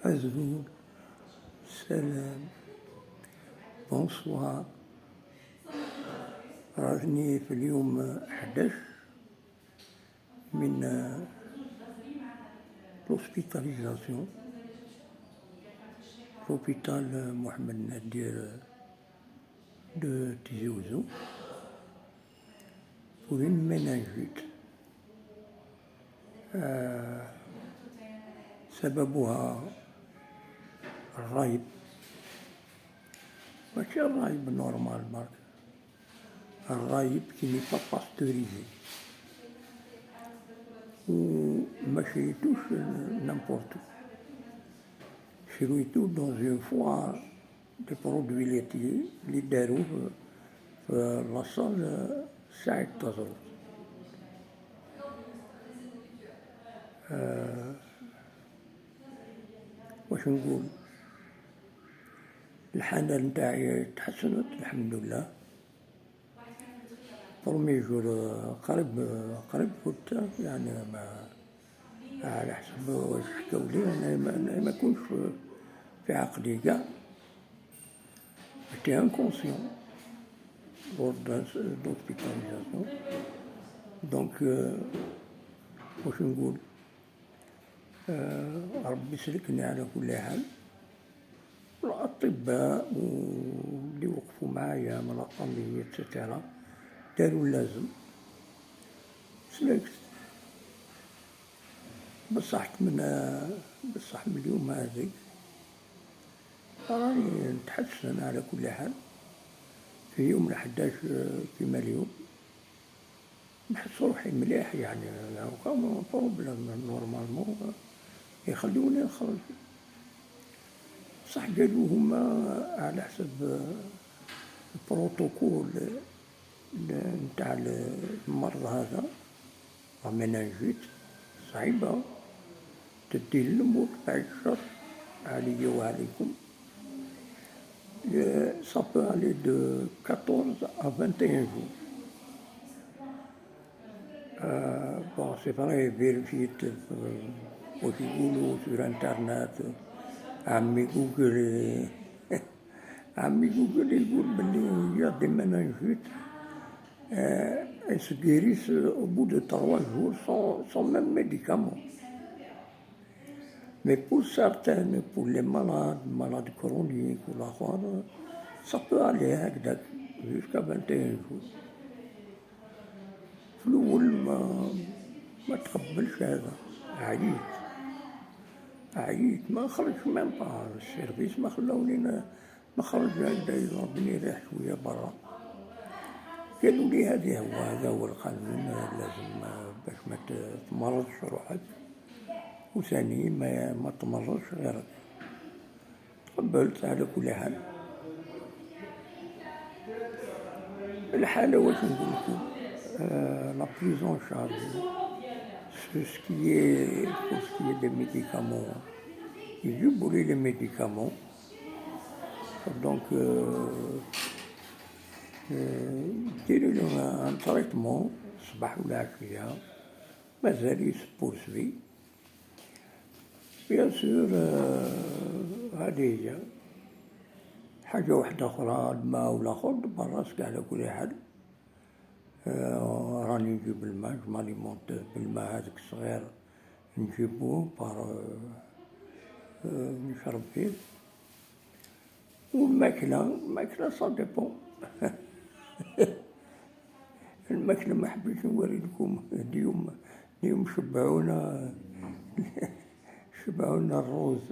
Azul, سلام, bonsoir. راني في اليوم 11 من l'hospitalisation, l'hôpital محمد نادر de Tizi Ouzou, pour une méningite. سببها الرايب، ماشي الرايب normal برك، الرايب qui n'est pas pasteurisé، وما شريتوش n'importe où، شريتو dans une foire de produits laitiers اللي داروه في la salle سعيد تازروت. واش نقول، الحالة نتاعي تحسنت الحمد لله. premier jour قريب فوت، يعني ما على حسب واش حكاو لي، أنا ما كنتش في عقلي كاع، j'étais inconscient lors de l'hospitalisation. donc واش نقول، ربي سلكني على كل حال. الأطباء واللي وقفوا معايا من la famille et cetera داروا اللازم، سلكت. بصح من اليوم هذيك راني نتحسن على كل حال. في يوم الحداش كيما اليوم نحس روحي مليح، يعني aucun problème، normalement يخلوني نخرج. بصح قالوا هما على حسب البروتوكول نتاع المرض هذا، la méningite صعيبة تدي للموت بعد الشر عليا وعليكم. Ça peut aller de 14 à 21 jours. Bon, c'est vrai, vérifié واش يقولوا sur internet، عمي جوجل، عمي جوجل يقول بلي y a des méningites elles se guérissent au bout de 3 jours sans même médicament. Mais pour certaines, pour les malades, malades chroniques ou la ça peut aller هكذاك jusqu'à 21 jours. في الأول ما تقبلش هذا، عييت عييت ما خرجت même pas ال service، ما خلاوني نخرج هكذا، يضربني ريح شوية برا. قالوا لي هذا هو، هذا هو القانون، لازم باش ما تمرضش روحك، وثاني ما تمرضش غيرك. تقبلت على كل حال. الحالة واش نقول لكم، la prise en charge ce qui est pour ce qui est des médicaments، يجيبوا لي les médicaments، donc يديروا لهم un traitement الصباح ولا العشية، مازال il se poursuit bien sûr. هذه هي. حاجة واحدة أخرى، الماء والآخر دبر راسك على كل حال. راني نجيب الماء، je m'alimente بالماء هذاك الصغير نجيبوه par نشرب فيه. والماكلة، الماكلة ça dépend. الماكلة ما حبيتش نوري لكم اليوم، اليوم شبعونا، شبعونا الروز،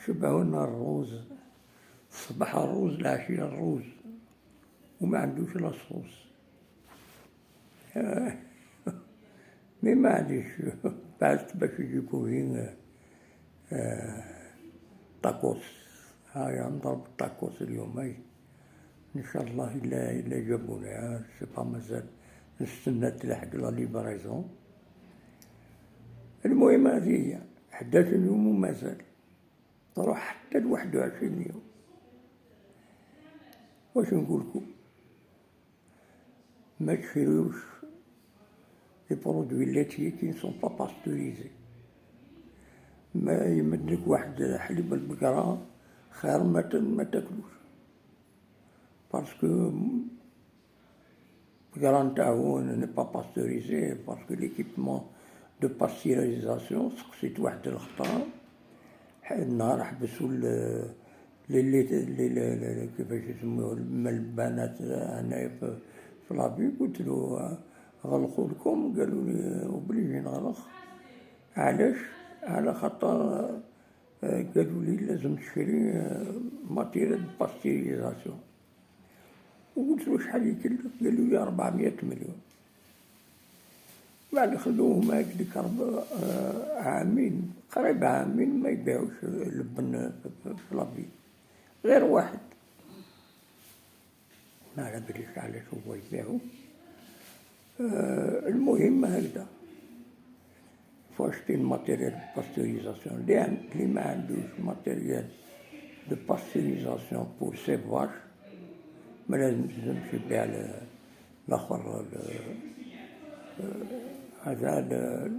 شبعونا الروز، الصباح الروز، العشية الروز، وما عندوش la sauce. mais معليش، بعثت باش يجيبو لي تاكوس. هاي نضرب التاكوس اليوم، هاي ان شاء الله الا جابونا، sais pas، مازال نستنى تلحق la livraison. المهم هذه هي 11 يوم ومازال تروح حتى 21 يوم. واش نقولكم، ما تشريوش les produits laitiers qui ne sont pas pasteurisés. ما يمدلك واحد حليب البقرة خير ما تاكلوش، parce que البقرة نتاعو n'est pas pasteurisée، parce que l'équipement de pasteurisation. سقسيت واحد الخطرة النهار حبسوا لي كيفاش يسموه الملبنات هنايا في la ville، قلت له غلقوا لكم؟ قالوا لي obligé نغلق. علاش؟ على خاطر قالوا لي لازم تشري matériel pasteurisation. وقلت له شحال يكلف؟ قالوا لي 400 مليون. بعد خلوهم هكذاك عامين، قريب عامين، ما يبيعوش اللبن في la ville غير واحد، ما على باليش علاش هو يبيعو. المهم هكذا faut acheter ال matériel pasteurisation. اللي ما عندوش matériel de pasteurisation pour ses vaches ما لازمش يبيع الاخر هذا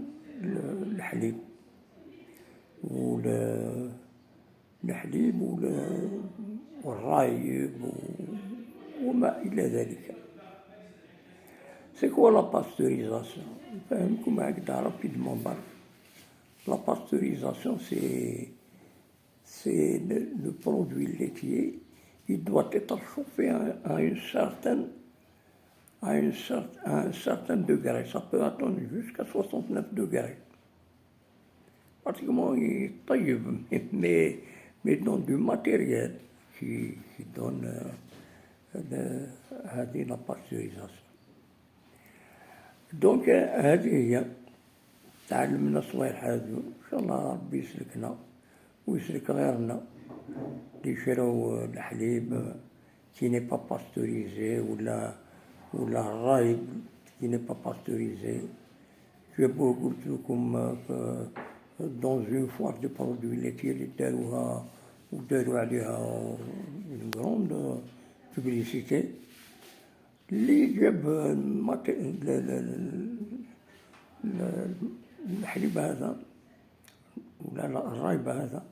الحليب والحليب والرايب وما إلى ذلك. c'est quoi la pasteurisation؟ نفهمكم هكذا rapidement برك. la pasteurisation، c'est le produit laitier، il doit être chauffé à un certain degré. Ça peut atteindre jusqu'à 69 degrés. Pratiquement, il طيب، mais dans du matériel qui donne هذه la pasteurisation. donc هذه هي، تعلمنا الصوالح هادو. ان شاء الله ربي يسلكنا ويسلك غيرنا اللي شراو الحليب qui n'est pas pasteurisé ولا الرايب qui n'est pas pasteurisé. جابوه، قلت لكم، dans une foire de produits laitiers اللي داروها وداروا عليها une grande publicité. اللي جاب الحليب هذا ولا الرايب هذا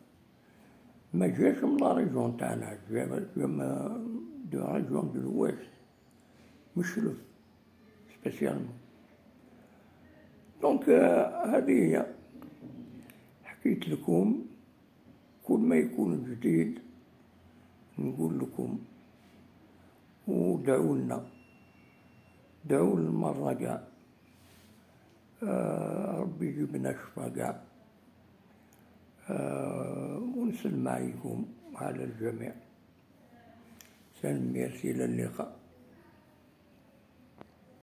ما جاش من la région تاعنا، جا de région de l'ouest، من الشلف spécialement. donc هذه هي، حكيت لكم. كل ما يكون جديد نقول لكم، ودعوا لنا، دعوا للمرضى كاع، ربي يجيب لنا شفا كاع، ونسلم عليكم وعلى الجميع. سلام، ميرسي، الى اللقاء.